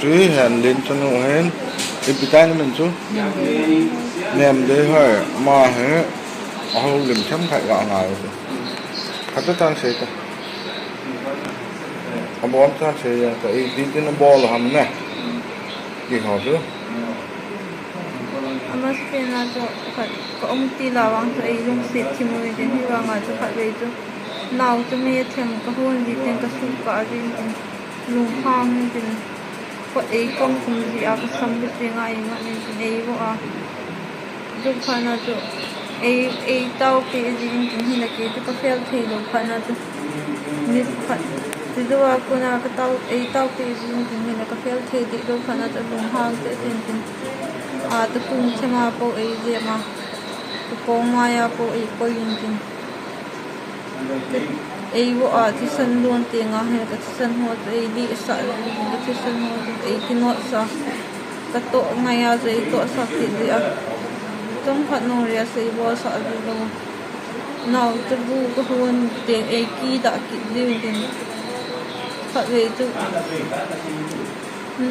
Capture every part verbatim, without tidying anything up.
Tui hen lin chanu hen. Ipi tai na min chu? Nem dei hoi. Ma he. Aho lim them khai ga ngai. Khata tan sei ta. Abon tan sei ya ta. Ipi tin abol ham ne. Ki ho chu. Amasapen a chu khat ka um til a vang chu ei lungset thim u tin, hi vang a chu khatvei chu nao chu mi a them ka hon ji teng ka sukah jin tin, lunghang in tin, kot ei kong khum ji a ka sam bu teng a ei man in tin ei vo a. Chu phat na chu ei, ei tao peh ji in tin, hinla kei chu ka fel thei lou phat na chu ni khat chu jou a kona ka tao, ei tao peh ji in tin, hinla ka fel thei deh lou phat na chu lunghang teh teh in tin. A, takung them a po ei jep a, ka kong mai a po ei koi in tin. Ei vo a thisan lon teng a hin ka thisan ho chu ei dih sah, ka thisan ho chu ei kinot sah, ka toh ngai a chu ei toh sah kit dih a. Chomkhat nung ria chu ei bol sah dih lou. Nao chu bu ka hon teng ei kidah kit dih in tin. Khatvei chu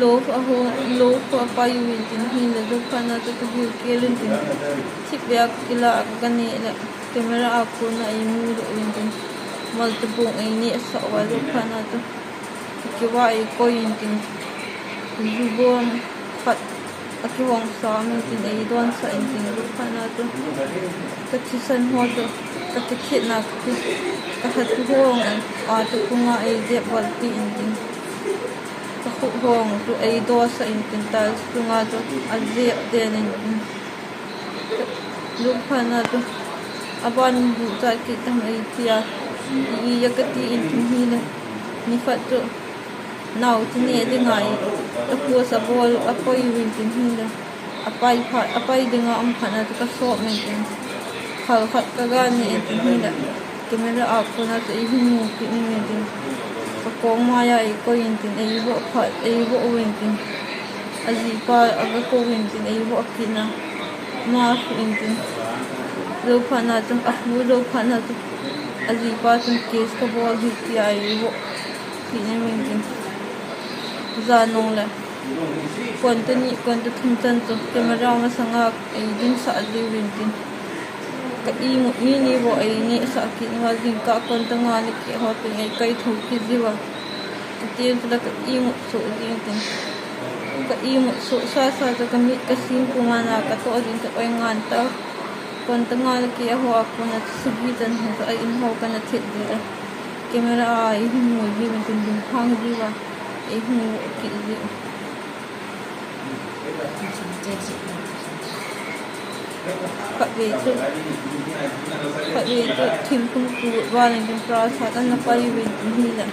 Lou a ho, lou a pai u in tin, hinla chu phat na chu ka gilkel in tin. Thipbeh a ka kila a ka neh le, camera a kona ei mudoh u in tin. Malta bong ei neh sah uva chu phat na chu ka keu a ei koi in tin. Ju bon khat a kihong sam in tin ei don sah in tin, chu phat na chu ka thisan ho chu ka kithet na ka ki, ka hat hong in a chu kung a ei jep val pi in tin. Ka khut hong chu ei do sah in tin, tiles chunga chu a jep den in tin. Luphat na chu aban bu cha kit tam ei tia. I, i ya ka ti in tin, hinla ni khat chu nao chu neh ding a ka post a bol a koi u in tin, hinla. A pai phat, a pai ding a um phat na chu ka sop in tin. Khal khat ka ga neh in tin, hinla. Camera a kona chu ei hin mu kit in tin. Ka kong mai a ei koi in tin, ei vo phat, ei vo u in tin. A jipa a ga kou in tin, ei vo kit na. Ama fu in tin. Jou phat na chu, a fu jou phat na chu. A jipa chun case ka bol hi tia ei vo kit in tin. Jan nung le. Konta ni, konta thum chan chu camera masanga ei ding sah jiu in tin. Ka imut ni ni vo ei neh sah kit uva, jingkah konta nga le keh ho teng ei kai tho kit jiu a. Ka ti in chu la ka imut soh jing tin. Ka imut soh sa sa chu ka mit ka sin puma na ka toh jing ka oi ngan ta. Konta nga le keh ho a kona chu sagi chan ho chu a in ho ka na thet jing a. Camera a ei hin mu jiu in tin, lunghang jiu a. Ei hin mu kit jiu. Khatvei chu, khatvei chu thingphung tu val in tin prasat ana pai u in tin, hinla.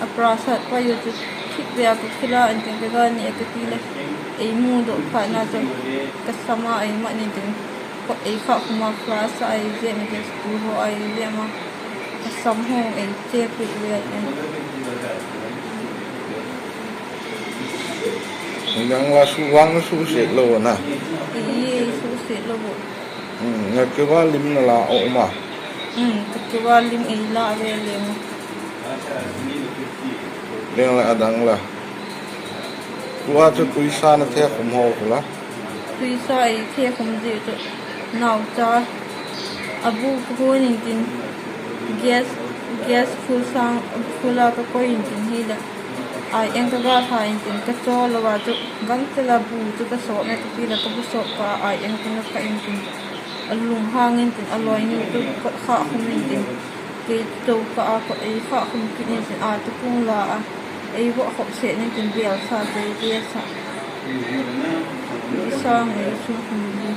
A prasat pai u chu thipbeh a ka kila in tin, ka ga neh ka ti le. Ei mudoh phat na chu ka sam a ei man in tin. Kot ei khah khum a, flash a ei jep in tin, school ho a ei jep a. Ka sam hong ei che peh vel in. Nang la su vang na suhset lou na. Ei, suhset lou. Hmm, na keu a lim na la o ma. Hmm, ka keu a lim ei la ve le ma. Leng la adang la. Tua chu tuisa na the khum ho la. Tuisa ei the khum ji chu. Nao cha. A bu ka hon in tin. Gas, gas full sang, full a ka koi in tin, hinla. Ai eng ka ga tha in tin, ka cho lou a chu, gangchel a bu chu ka sop na ka ti le, ka bu sop kah a ai eng ka na kha in tin. A lunghang in tin, a loi ni chu ka khah khum in tin. Kei chu kah a ka ei khah khum kit in tin, a chu kung la a. Ei vo khop se in tin, bel sa chu ei bel sa. Ei sang ei sung khum in tin.